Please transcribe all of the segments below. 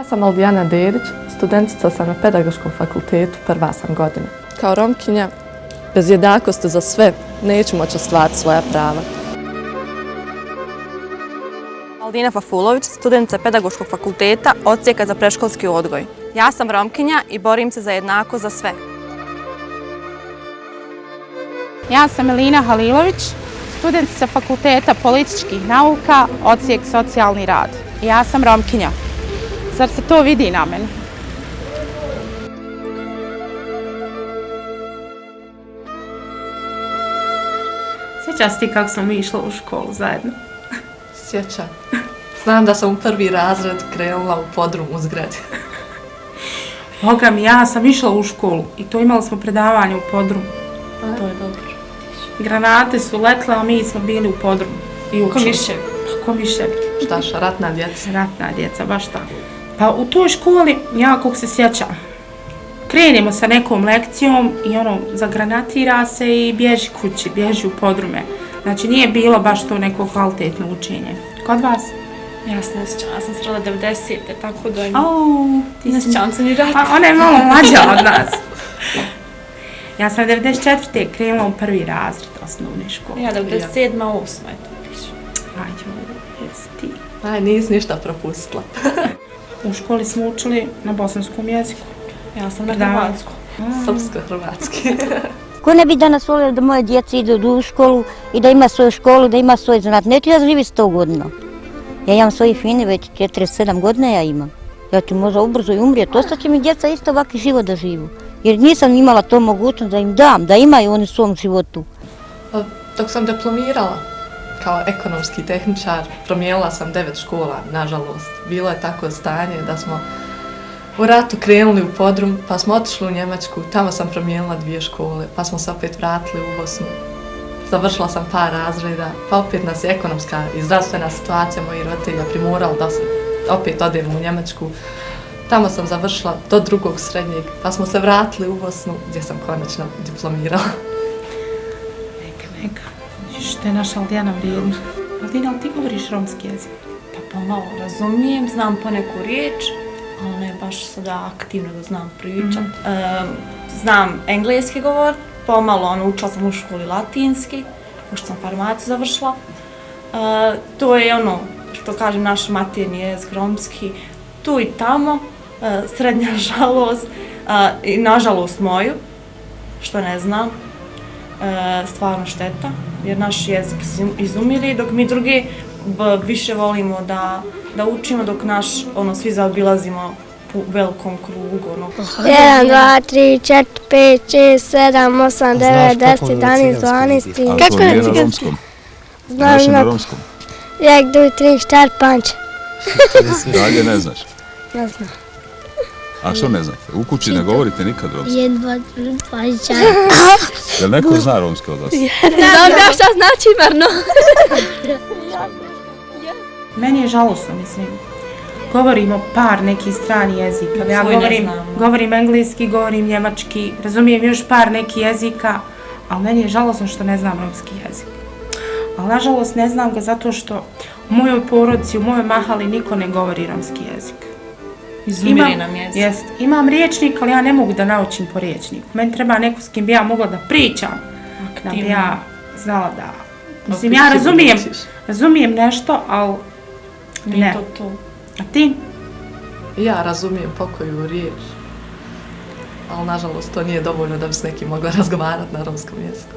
sam Aldijana Dedić, studentica sam na Pedagoškom fakultetu, prva sam godina. Kao Romkinja, bez jednakosti za sve, neću moći ostvariti svoja prava. Aldina Fafulović, studentica Pedagoškog fakulteta, odsjeka za predškolski odgoj. Ja sam Romkinja i borim se za jednakost za sve. Ja sam Elina Halilović, studentica Fakulteta političkih nauka, odsjek socijalni rad. Ja sam Romkinja. Zar se to vidi na mene? Sjećaš ti kako smo mi išli u školu zajedno? Sjećam. Znam da sam u prvi razred krenula u podrum u zgradi. Boga mi, ja sam išla u školu i to imali smo predavanje u podrumu. To je dobro. Granate su letle, a mi smo bili u podrumu. I učili. Ko miševi. Ko miševi. Štaša, ratna djeca. Ratna djeca, baš tako. Pa u toj školi, ja kako se sjećam, krenemo sa nekom lekcijom i zagranatira se i bježi kući, bježi u podrume. Znači nije bilo baš to neko kvalitetno učenje. Kod vas? Ja se ne sjećam, ja sam srela 90. tako da imam. Ne sjećam se ni rata. Pa ona je malo mlađa od nas. Ja sam 94. krenula u prvi razred osnovne škole. Ja 97. 8. eto piše. Jesi ti. Nisi ništa propustila. U školi smo učili na bosanskom jeziku. Ja sam na hrvatskom. Srpsko-hrvatski. Ko ne bi danas volio da moje djece idu u školu i da ima svoju školu, da ima svoj zanat. Neću ja živjeti 100 godina. Ja imam svoje fine, već 47 godina ja imam. Ja ću možda ubrzo i umrijeti. Ostaće mi djeca isto ovakvi život da živu. Jer nisam imala to mogućnost da im dam, da imaju oni u svom životu. Dok sam diplomirala kao ekonomski tehničar, promijenila sam 9 škola, nažalost. Bilo je tako stanje da smo u ratu krenuli u podrum, pa smo otišli u Njemačku, tamo sam promijenila 2 škole, pa smo se opet vratili u Bosnu. Završila sam par razreda, pa opet nas je ekonomska i zdravstvena situacija mojih roditelja primorala da se opet odem u Njemačku. Tamo sam završila do 2. srednjeg, pa smo se vratili u Bosnu gdje sam konačno diplomirala. Neka. Što je naša Aldijana vrijedna. Aldina, ali ti govoriš romski jezik? Pa pomalo razumijem, znam po neku riječ, ali ne baš sada aktivno da znam pričat. Znam engleski govor, pomalo učila sam u školi latinski, pošto sam farmaciju završila. To je što kažem, naš maternji jezik romski, tu i tamo, srednja žalost i nažalost moju, što ne znam, stvarno šteta, jer naš jezik izumiri, dok mi drugi više volimo da učimo, dok naš, svi zaobilazimo u velikom krugu. 1, 2, 3, 4, 5, 6, 7, 8, 9, 10, 11, 12, kako je na ciganskom? Znaš na romskom? 1, 2, 3, 4, 5. Dalje ne znaš? Ne znam. A što ne znate? U kući ne govorite nikad romski? 1, 2, 3, 4. Jel neko zna romski od vas? Znam da šta znači Marno. Meni je žalosno, mislim. Govorimo par nekih strani jezika. Ja govorim engleski, govorim njemački, razumijem još par nekih jezika, ali meni je žalosno što ne znam romski jezik. Ali nažalost ne znam ga zato što u mojoj porodici, u mojoj mahali niko ne govori romski jezik. Izumiri nam jezik. Imam riječnik, ali ja ne mogu da naučim po riječniku. Meni treba neko s kim bi ja mogla da pričam, da bi ja znala da... Mislim, ja razumijem nešto, ali ne. A ti? Ja razumijem pokoju riječ, ali nažalost to nije dovoljno da bi s nekim mogla razgovarati na romskom jeziku.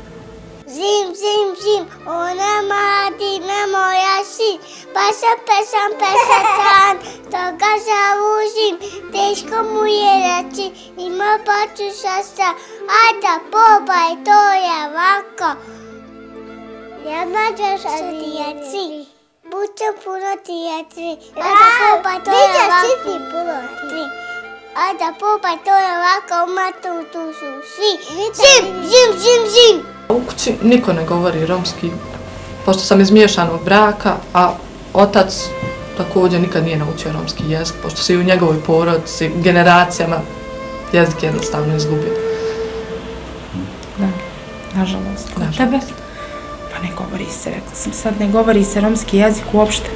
Zim, zim, zim, ona Madina moja sin, pasa tan, toga zavuzim, teško mu je reći, ima paču sastra, a da pobaj to je ovako. Jedna džaša djeci, buće puno djeci, a da pobaj to je ovako. A da pobaj to je ovako, tu su svi, zim, zim, zim, zim. U kući niko ne govori romski, pošto sam iz miješanog braka, a otac također nikad nije naučio romski jezik, pošto se i u njegovoj porodici, generacijama, jezik jednostavno izgubio. Da, nažalost. Kod tebe? Pa ne govori se, rekla sam sad, ne govori se romski jezik uopšte.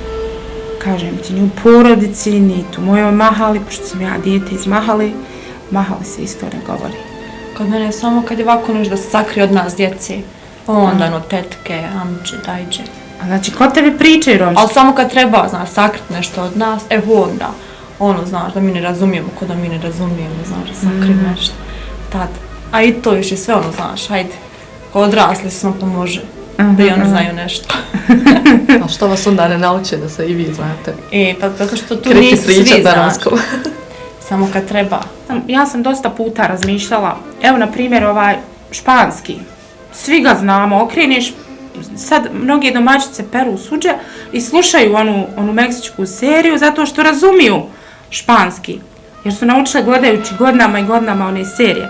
kažem ti, ni u porodici, ni u mojoj mahali, pošto sam ja dijete iz mahali se isto ne govori. Kod mene je samo kad je ovako nešto da se sakrije od nas djece, onda no tetke, amče, dajđe. A znači, kod tebe pričaju romski? Ali samo kad treba, znaš, sakriti nešto od nas, onda, znaš, da mi ne razumijemo, ko da mi ne razumijemo, znaš, da sakrijem nešto. Tad. A i to više sve znaš, hajde, ko odrasli smo, pa može da i oni znaju nešto. A što vas onda ne nauče da se i vi znate? Pa zato što tu nisu svi, znaš. Samo kad treba. Ja sam dosta puta razmišljala, evo na primjer španski, svi ga znamo, okreneš, sad mnoge domaćice peru suđe i slušaju onu meksičku seriju zato što razumiju španski, jer su naučile gledajući godinama i godinama one serije.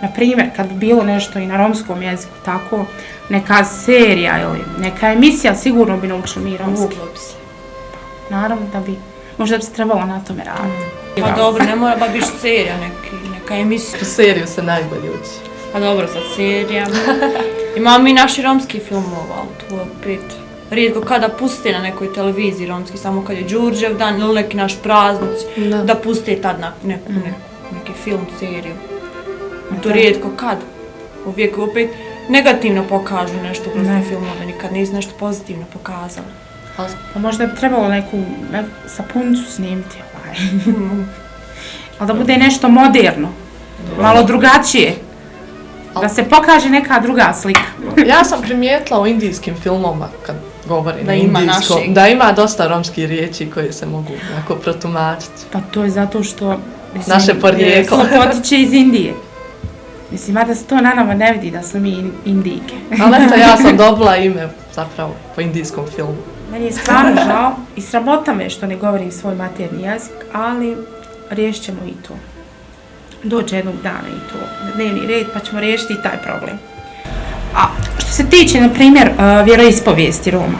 Na primjer, kad bi bilo nešto i na romskom jeziku, tako, neka serija ili neka emisija, sigurno bi naučili mi romski. Uglo bi se. Naravno da bi, možda bi se trebalo na tome raditi. Pa dobro, ne mora ba biti serija, neka emisija. U seriju se najbolje uči. Pa dobro, sad serijama. Imamo mi naši romski filmova, ali to opet rijetko kada puste na nekoj televiziji romski, samo kad je Đurđev dan ili neki naš praznic, da puste tad neki film, seriju. To rijetko kad. Uvijek opet negativno pokažu nešto kroz te filmove, nikad nisu nešto pozitivno pokazali. Pa možda bi trebalo neku sapunicu snimiti, ali da bude nešto moderno, malo drugačije. Da se pokaže neka druga slika. Ja sam primijetila u indijskim filmovima, kad govorim indijsko, da ima dosta romskih riječi koje se mogu jako protumačiti. Pa to je zato što naše porijeklo potiče iz Indije. Mislim, mada se to na nama ne vidi da smo mi Indijke. Ali eto, ja sam dobila ime zapravo po indijskom filmu. Meni je stvarno žao i sramota me što ne govorim svoj materni jezik, ali riješit ćemo i to. Dođe jednog dana i to na dnevni red, pa ćemo riješiti i taj problem. A što se tiče, na primjer, vjeroispovijesti Roma,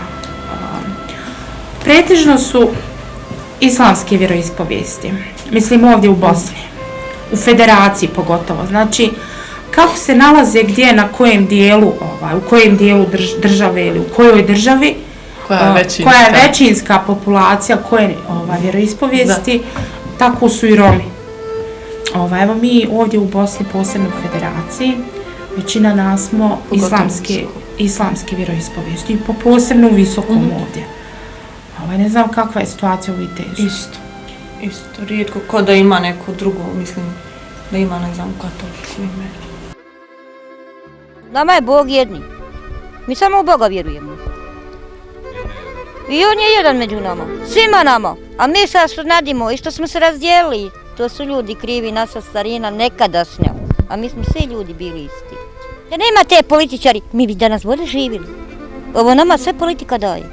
pretežno su islamske vjeroispovijesti. Mislim ovdje u Bosni, u federaciji pogotovo. Znači, kako se nalaze gdje, na kojem dijelu, u kojem dijelu države ili u kojoj državi, koja je većinska populacija, koje vjeroispovijesti, tako su i Romi. Evo mi ovdje u Bosni, posebno u federaciji, većina nas smo islamske vjeroispovijesti, po posebno u visokom ovdje. Ne znam kakva je situacija u Vitezu. Isto, rijetko ko da ima neko drugo, mislim da ima, ne znam, katoličko ime. Nama je Bog jedni. Mi samo u Boga vjerujemo. I on je jedan među nama, svima nama. A mi sad što nadimo i što smo se razdijelili, to su ljudi krivi, naša starina nekadašnja. A mi smo svi ljudi bili isti. Da nema te političari, mi bi danas bolje živjeli. Ovo nama sve politika daje.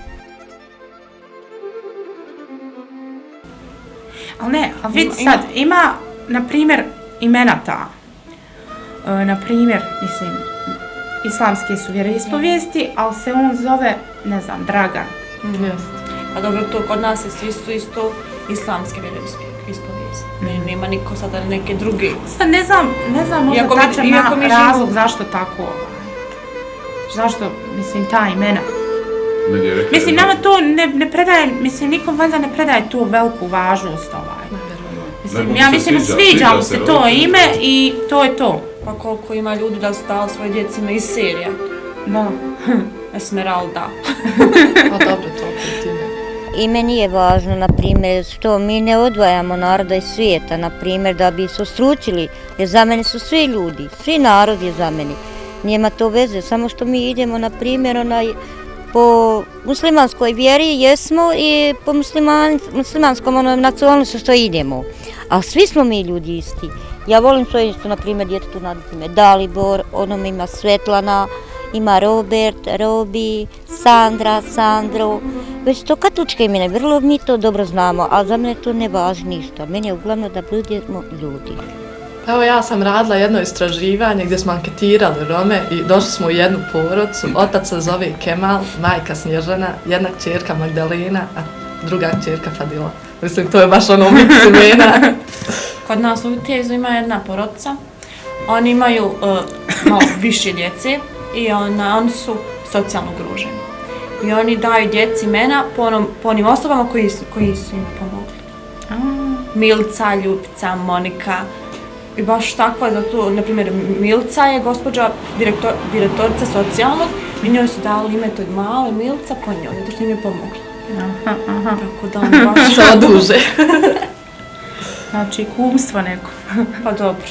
Ali ne, ali vidi sad, ima, na primjer, imena ta. Na primjer, mislim, islamske su vjeroispovijesti, ali se on zove, ne znam, Dragan. A dobro, to kod nas svi su isto islamske vjeroispovijesti. Nema niko sada neke druge. Sad ne znam možda tačan razlog zašto tako. Zašto, mislim, ta imena. Mislim, nama to ne predaje, mislim, nikom valjda ne predaje tu veliku važnost Mislim, ja mislim, sviđa mu se to ime i to je to. Pa koliko ima ljudi da su dali svoje djecima iz serija. Da. Esmeralda. A dobro, to opet ime. Ime nije važno, na primjer, što mi ne odvajamo naroda iz svijeta, na primjer, da bi se ustručili, jer za mene su svi ljudi, svi narod je za mene. Nijema to veze, samo što mi idemo, na primjer, po muslimanskoj vjeri jesmo i po muslimanskom nacionalnosti što idemo. A svi smo mi ljudi isti. Ja volim svoje isto, na primjer, djetetu nadati ime Dalibor, onom ima Svetlana, ima Robert, Robi, Sandra, Sandro. Već to katoličke imena, vrlo mi to dobro znamo, ali za mene to ne važi ništa. Meni je uglavnom da budemo ljudi. Evo, ja sam radila jedno istraživanje gdje smo anketirali Rome i došli smo u jednu porodcu. Otac se zove Kemal, majka Snježana, jedna kćerka Magdalena, a druga kćerka Fadila. Mislim, to je baš ono miks imena. Kod nas u Vitezu ima jedna porodca. Oni imaju malo više djece i oni su socijalno ugroženi. i oni daju djeci imena po onim osobama koji su im pomogli. Milica, Ljubica, Monika i baš takva, zato, na primjer, Milica je gospođa direktorica socijalnog i njoj su dali ime toj male Milica po njoj, zato što im je pomogla. Tako da oni baš... Se oduže. Znači, kumstvo neko. Pa dobro,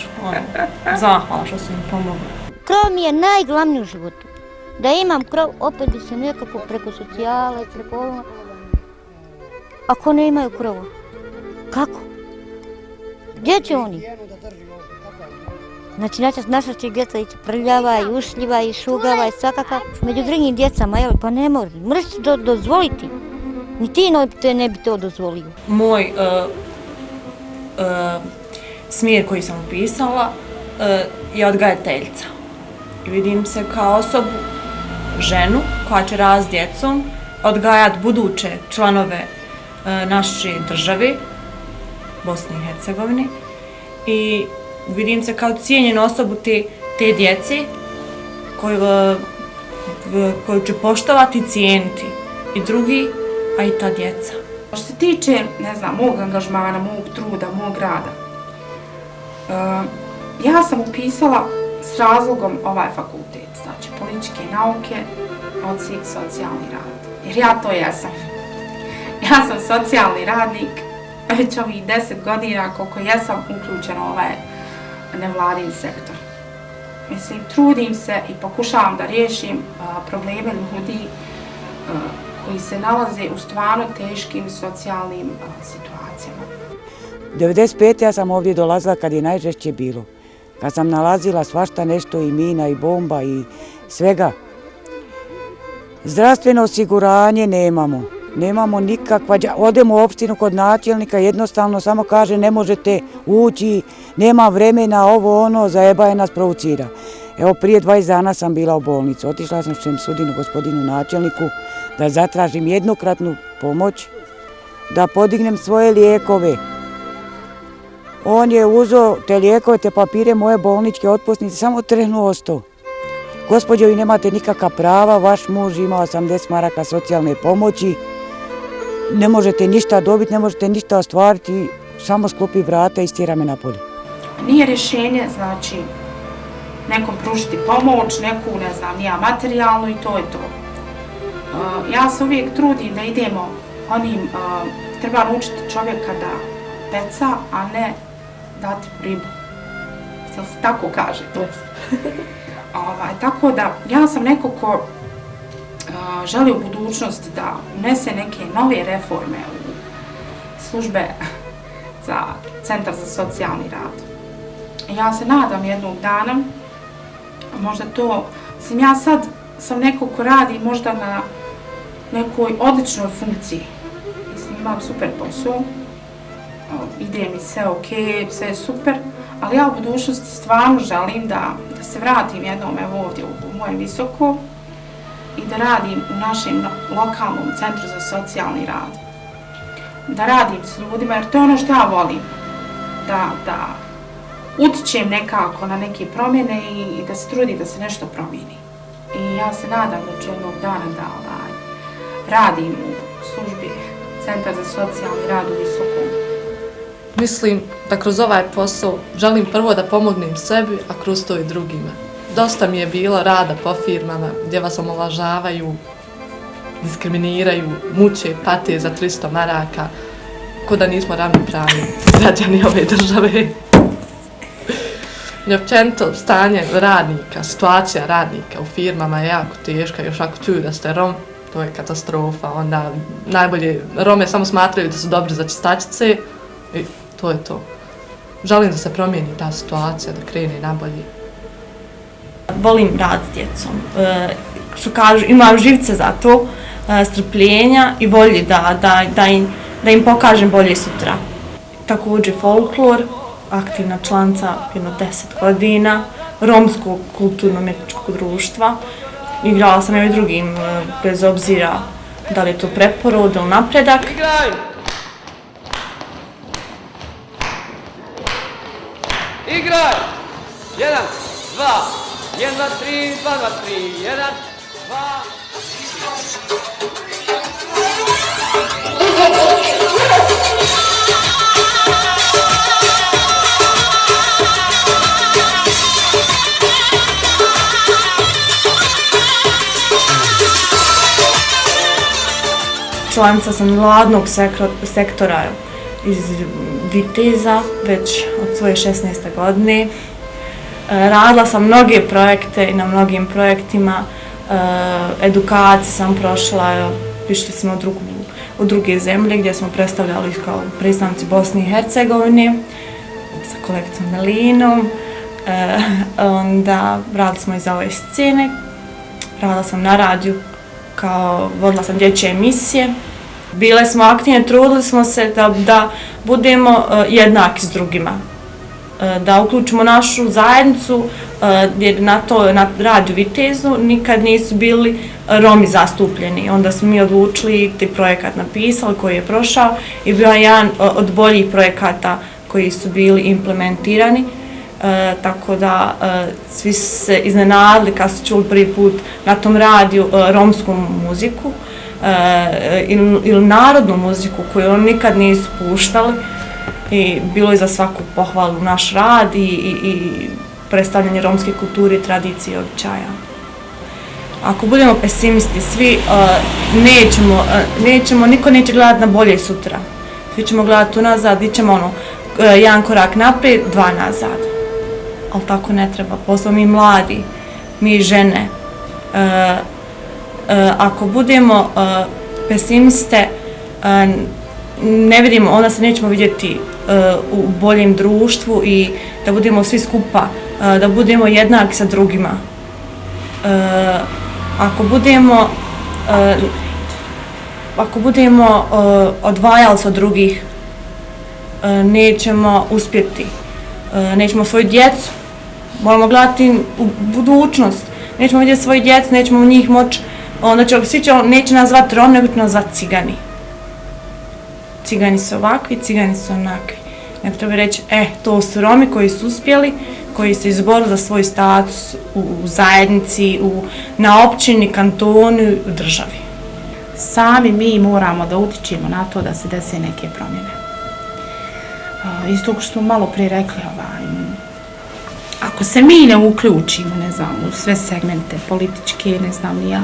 zahvala što su im pomogli. Krov mi je najglavniji u životu. Da imam krov, opet bi se nekako preko socijale, preko ovo. Ako ne imaju krova, kako? Gdje će oni? Znači, naša će djeca ići prljava i ušljiva i šugava i svakaka. Među drugim djecama, pa ne može. Mreš to dozvoliti. Ni ti ne bi to dozvolio. Moj smjer koji sam upisala je odgajateljica. I vidim se kao osobu, ženu koja će raz s djecom odgajati buduće članove naše države, Bosne i Hercegovine. I vidim se kao cijenjenu osobu te djeci koju će poštovati i cijeniti i drugi, a i ta djeca. Što se tiče, ne znam, mog angažmana, mog truda, mog rada, ja sam upisala s razlogom ovaj fakultet, znači političke nauke, odsjek socijalni rad. Jer ja to jesam. Ja sam socijalni radnik, već ovih 10 godina koliko jesam uključena u ovaj nevladin sektor. Mislim, trudim se i pokušavam da riješim probleme ljudi koji se nalaze u stvarno teškim socijalnim situacijama. 95. ja sam ovdje dolazila kad je najžešće bilo. Kad sam nalazila svašta nešto i mina i bomba i svega. Zdravstveno osiguranje nemamo. Nemamo nikakva, odemo u opštinu kod načelnika, jednostavno samo kaže ne možete ući, nema vremena, ovo ono, zajebaje nas, provocira. Evo prije 20 dana sam bila u bolnici, otišla sam Šemsudinu, gospodinu načelniku, da zatražim jednokratnu pomoć, da podignem svoje lijekove. On je uzeo te lijekove, te papire, moje bolničke otpusnice, samo trehnuo 100. Gospođo, vi nemate nikakva prava, vaš muž ima 80 maraka socijalne pomoći, ne možete ništa dobiti, ne možete ništa ostvariti, samo sklopi vrata i stjera me napolje. Nije rješenje, znači, nekom pružiti pomoć, neku, ne znam, nija materijalnu i to je to. Ja se uvijek trudim da idemo onim, treba naučiti čovjeka da peca, a ne dati ribu. Jel se tako kaže? Tako da, ja sam neko ko želi u budućnosti da unese neke nove reforme u službe za Centar za socijalni rad. Ja se nadam jednog dana, možda to, mislim, ja sad sam neko ko radi možda na nekoj odličnoj funkciji. Mislim, imam super posao, ide mi sve ok, sve je super, ali ja u budućnosti stvarno želim da se vratim jednom evo ovdje u moje visoko i da radim u našem lokalnom centru za socijalni rad. Da radim s ljudima, jer to je ono što ja volim. Da utičem nekako na neke promjene i da se trudi da se nešto promijeni. I ja se nadam da ću jednog dana da radim u službi Centar za socijalni rad u Visokom. Mislim da kroz ovaj posao želim prvo da pomognem sebi, a kroz to i drugima. Dosta mi je bilo rada po firmama gdje vas omalovažavaju, diskriminiraju, muče, pate za 300 maraka, ko da nismo ravnopravni građani ove države. I općenito stanje radnika, situacija radnika u firmama je jako teška, još ako čuju da ste Rom, to je katastrofa. Onda najbolje Rome samo smatraju da su dobri za čistačice i to je to. Želim da se promijeni ta situacija, da krene nabolje. Volim rad s djecom. Što kažu, imam živce za to, strpljenja i volje da im pokažem bolje sutra. Također folklor, aktivna članica jedno 10 godina, romskog kulturno-umjetničkog društva. Igrala sam i drugim, bez obzira da li je to preporod ili napredak. Igraj! 1, 2, 1, 2, 3, 2, 2, 3, 1, 2, 3. Članica sam mladnog sektora iz Viteza već od svoje 16. godine. Radila sam mnoge projekte i na mnogim projektima. Edukacije sam prošla, išli smo u druge zemlje gdje smo predstavljali kao predstavnici Bosne i Hercegovine sa kolegicom Melinom. Onda radili smo iz ove scene. Radila sam na radiju, vodila sam dječje emisije. Bile smo aktivne, trudili smo se da budemo jednaki s drugima, da uključimo našu zajednicu, jer na radiju Vitezu nikad nisu bili Romi zastupljeni. Onda smo mi odlučili, taj projekat napisali koji je prošao i bio je jedan od boljih projekata koji su bili implementirani. Tako da svi su se iznenadili kad su čuli prvi put na tom radiju romsku muziku ili narodnu muziku koju oni nikad nisu puštali i bilo je za svaku pohvalu naš rad i predstavljanje romske kulture, tradicije i običaja. Ako budemo pesimisti, svi niko neće gledati na bolje sutra. Svi ćemo gledati unazad, ićemo jedan korak naprijed, dva nazad. Ali tako ne treba, posao mi mladi, mi žene. Ako budemo pesimiste, ne vidimo, onda se nećemo vidjeti u boljem društvu i da budemo svi skupa, da budemo jednaki sa drugima. Ako budemo odvajali se od drugih, nećemo uspjeti. Nećemo svoju djecu, moramo gledati u budućnost. Nećemo vidjeti svoju djecu, nećemo u njih moći, onda neće nas zvati Rom, nego će nas zvati Cigani. Cigani su ovakvi, Cigani su onakvi. Nego treba reći, to su Romi koji su uspjeli, koji se izborili za svoj status u zajednici, na općini, kantonu i u državi. Sami mi moramo da utičemo na to da se dese neke promjene. Isto što smo malo prije rekli, ako se mi ne uključimo, ne znam, u sve segmente političke, ne znam ni ja,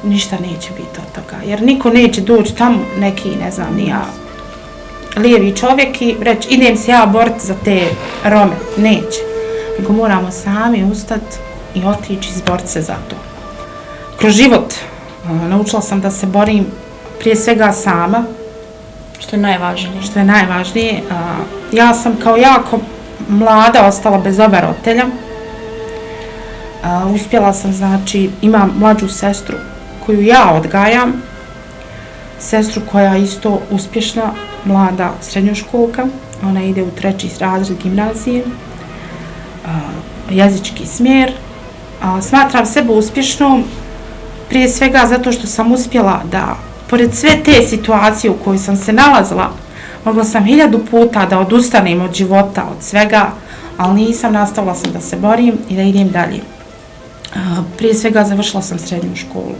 ništa neće biti od toga. Jer niko neće doći tamo, neki, ne znam ni ja, lijevi čovjek i reći idem se ja boriti za te Rome. Neće. Nego moramo sami ustati i otići izboriti se za to. Kroz život naučila sam da se borim prije svega sama. Što je najvažnije. Što je najvažnije. Ja sam kao jako mlada ostala bez oba roditelja. Uspjela sam, znači, imam mlađu sestru koju ja odgajam. Sestru koja je isto uspješna, mlada srednjoškolka. Ona ide u 3. razred gimnazije. Jezički smjer. Smatram sebe uspješnom prije svega zato što sam uspjela da, pored sve te situacije u kojoj sam se nalazila, mogla sam 1000 puta da odustanem od života, od svega, ali nisam, nastavila sam da se borim i da idem dalje. Prije svega završila sam srednju školu.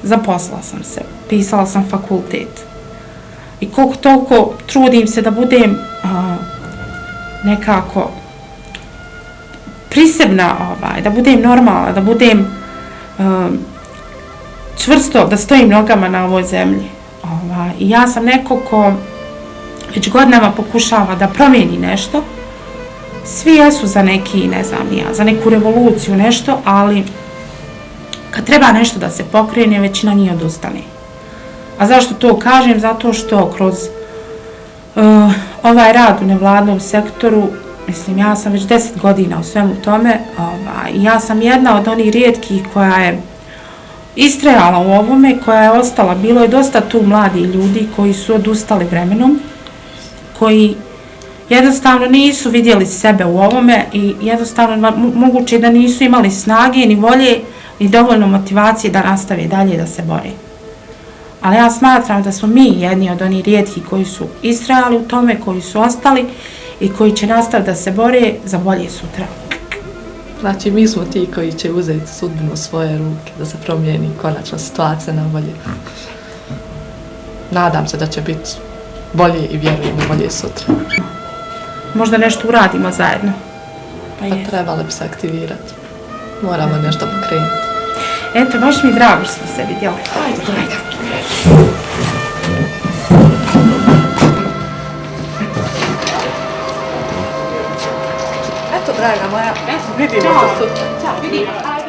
Zaposlila sam se, pisala sam fakultet. I koliko toliko trudim se da budem nekako prisebna, da budem normalna, da budem čvrsto, da stojim nogama na ovoj zemlji. I ja sam neko ko već godinama pokušava da promijeni nešto. Svi jesu za neki, ne znam ja, za neku revoluciju, nešto, ali kad treba nešto da se pokrene, većina njih odustane. A zašto to kažem? Zato što kroz ovaj rad u nevladnom sektoru, mislim, ja sam već 10 godina u svemu tome, i ja sam jedna od onih rijetkih koja je istrajala u ovome, koja je ostala. Bilo je dosta tu mladi ljudi koji su odustali vremenom, koji jednostavno nisu vidjeli sebe u ovome i jednostavno moguće da nisu imali snage ni volje ni dovoljno motivacije da nastave dalje da se bore. Ali ja smatram da smo mi jedni od onih rijetkih koji su istrajali u tome, koji su ostali i koji će nastaviti da se bore za bolje sutra. Znači, mi smo ti koji će uzeti sudbinu u svoje ruke, da se promijeni konačna situacija na bolje. nadam se da će biti bolje i vjerujem u bolje sutra. Možda nešto uradimo zajedno. Pa trebali bi se aktivirati. Moramo nešto pokrenuti. Eto, baš mi je drago što smo se vidjeli. Ajde, draga. Eto, draga moja. Eto, vidimo se sutra. Ćao, vidimo.